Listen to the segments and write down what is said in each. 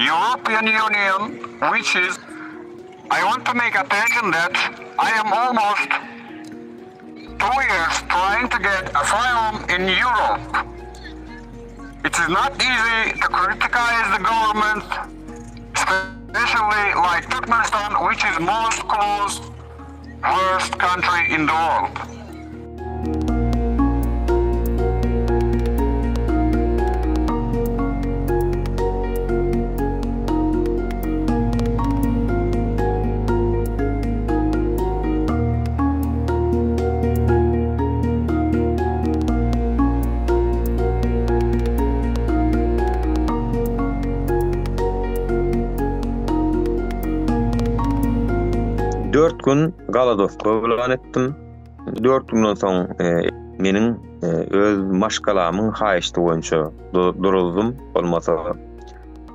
European Union which is I want to make attention that I am almost two years trying to get asylum in Europe. It is not easy to criticize the government, especially like Turkmenistan, which is most closed, worst country in the world. Dört gün golodowka yglan etdim. Dört günden soň meniň öz maşgalamyň haýyşty boýunça duruldym. Bolmasa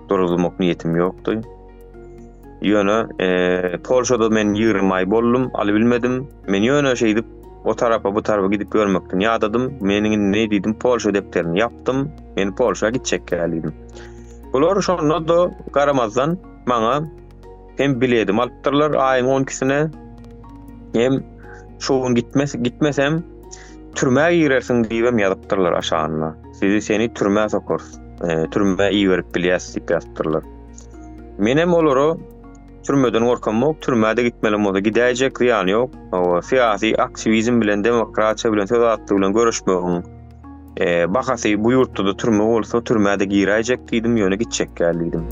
durulmak niýetim ýokdy. Ýöne Polşada men 20 aý boldum, alybilmedim. Men ýöne şeýdip o tarapa bu tarapa gidip ýörmekden ýadadym. Meniň indi diýdim Polşa depderini ýapdym. Men Polşa gitjek diýdim. Bular şonda-da garamazdan maňa hem biledim alypdyrlar aýyň 12-sine hem şu gün gitmes gitmesem türmä girersiň diýibem ýazypdyrlar aşagyna. Sizi seni türmä sokarys. E, türmä iberip bilýäs diýip ýazypdyrlar. Menem olara türmeden gorkamok, türmä-de gitmelem bolsa gidäýjek, zyýany ýok. Hawa, syýasy aktiwizm bilen, demokratiýa bilen, söz azatlygy bilen göreşmegiň e, bahasy bu ýurtda-da türme bolsa, türmä-de giräýjek diýdim, ýöne gitjek däl diýdim.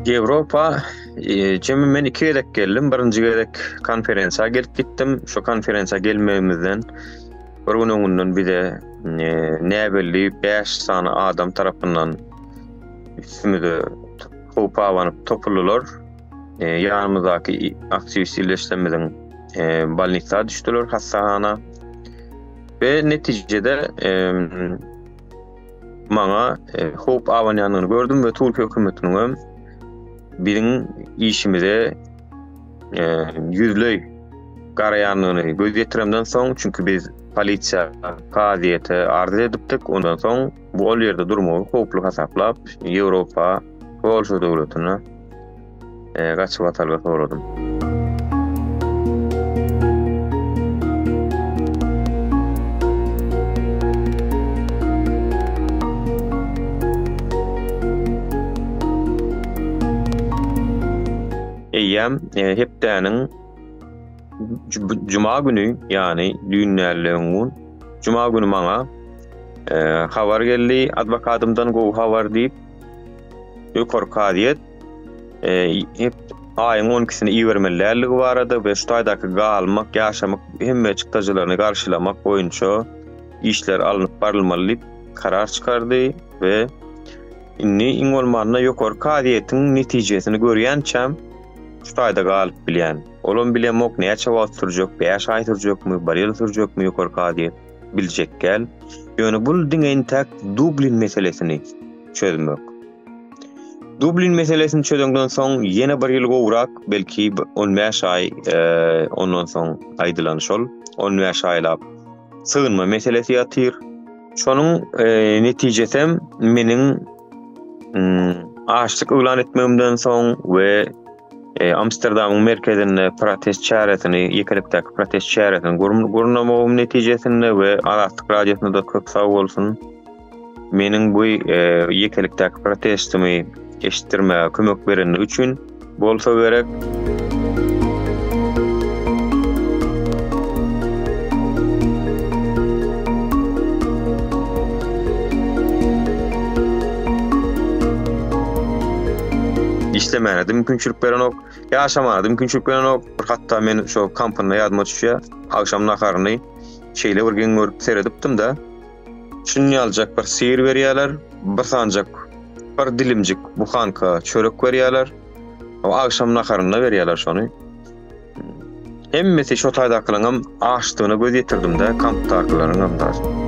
Ýewropa e, jemi men iki gezek geldim. Birinji gezek konferensiýa gelip gitdim. Şu konferensiýa gelmegimizden bir gün öňünden bize e, näbelli 5 sany adam tarapyndan üstümize howp abanyp topuldylar. E, ýanymyzdaky aktiwist ildeşlerimiziň e, bolnisa düşdüler, hassahana. We netijede e, maňa e, howp abanýandygyny gördüm we Türkiýe hökümetiniň hem biziň işimize e, ýüzleý garaýandygyny göz ýetiremden soň, çünki biz polisiýa, kazyýete arz edipdik, ondan soň bu ol ýerde durmagy howply hasaplap, Ýewropa, Polşa döwletine e, gaçyp atalga soradym. Eýýäm e, hepdäniň juma güni, ýagny düýn däl öň gün, juma güni maňa e, habar geldi adwokatymdan gowy habar diýip, ýokary kazyýet e, hep aýyň 12-sini ibermeli däldigi barada we şu taýdaky galmak, ýaşamak hemme çykdajylaryny garşylamak boýunça işler alnyp barylmaly diýip karar çykardy we indi iň bolmanda ýokary kazyýetiň netijesini görýänçäm şu taýda galyp bilýän. Olam bilemok näçe wagt sürjek, 5 aý sürjekmi, bir ýyl sürjekmi ýokary kazyýet biljek däl. Ýöne bul diňe intäk Dublin meselesini çözmek. Dublin meselesini çözeňden soň ýene bir ýyl gowrak, belki 15 aý, e, ondan soň aýdylan şol 15 aýlap sygynma meselesi ýatyr. Şonuň e, netijesem meniň mm, açlyk yglan etmegimden soň we e, Amsterdamyň merkezinde protest çäresini, ýekelikdäki protest çäresini gurnamagym netijesinde we Azatlyk Radiosyna da köp sag bolsun. Meniň bu e, ýekelikdäki protestimi eşitdirmäge kömek berenligi üçin bolsa gerek. Işlemäne de mümkinçilik berenok, ýaşamana da mümkinçilik berenok. Hatda men şo kampynda ýadyma düşýär, agşam naharyny şeýle bir geň görüp seredipdim-de. Şuny ýaljak bir syr berýärler, bir sanjak, bir dilimjik buhanka çörek berýärler. Agşam naharynda berýärler şony. Hemmesi şo taýdakylaryňam açdygyna göz ýetirdim-de, kampdakylaryňam daşy.